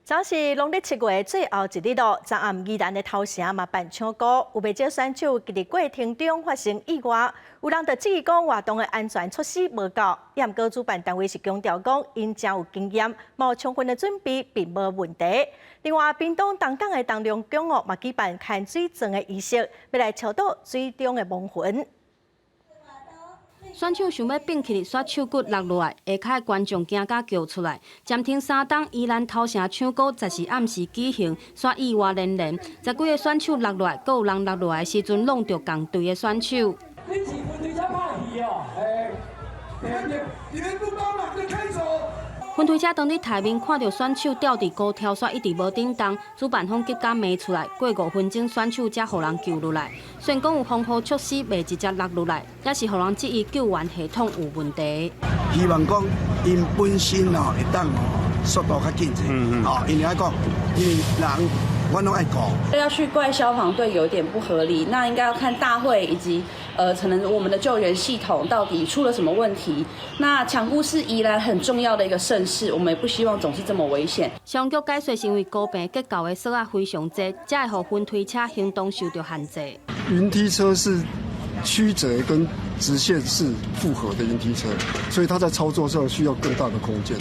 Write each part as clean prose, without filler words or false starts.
昨是農曆七月最後一日咯，昨暗宜蘭的頭城嘛辦搶孤，有袂少選手佇過程中發生意外，有人就質疑講活動的安全措施無夠，也毋過主辦單位是強調講𪜶誠有經驗，嘛有充分的準備，並無問題。另外，屏東東港的東龍宮哦，嘛舉辦牽水船的儀式，欲來超渡水中的亡魂。選手想欲變起來，煞手骨落落來，下跤的觀眾驚甲叫出來。暫停3冬，宜蘭頭城搶孤14暗時舉行，煞意外連連，十幾个選手落落來，閣有人落落來的時陣挵著仝隊的選手。你是雲推車拍戲哦？你們不幫忙就開走。雲推車當佇台面看著選手吊佇高挑，煞一直無振動，主辦方急甲罵出來。過5分鐘，選手才予人救落來。雖然講有防護措施，袂直接落落來，也是予人質疑救援系統有問題。希望講𪜶本身哦會當哦速度較緊一哦，因為愛講，因為人阮攏愛顧。要去怪消防隊有點不合理，那應該要看大會以及可能我們的救援系統到底出了什麼問題。那搶孤是宜蘭很重要的一個盛事，我們也不希望總是這麼危險。消防局解說，是因為高棚結構的索仔非常濟，才會予雲推車行動受著限制。雲梯車是曲折跟直線式複合的雲梯車，所以它在操作上需要更大的空間，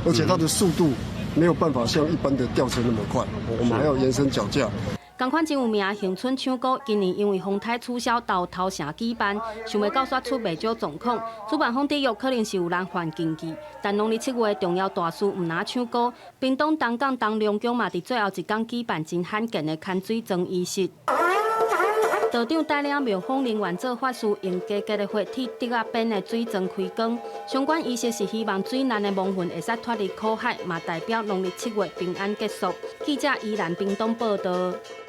而且它的速度沒有辦法像一般的吊車那麼快，我們還要延伸腳架。仝款真有名的恆春搶孤，今年因為風颱取消到頭城舉辦，想袂到煞出袂少狀況。主辦方指有可能是有人犯禁忌，但農曆七月重要大事毋但搶孤，屏東東港東龍宮嘛，佇最後一工舉辦真罕見的牽水船儀式。道長帶領廟方人員做法事，用加加的火鐵竹仔編的水船開光。相關儀式是希望水難的亡魂會使脫離苦海，嘛代表農曆七月平安結束。記者宜蘭屏東報導。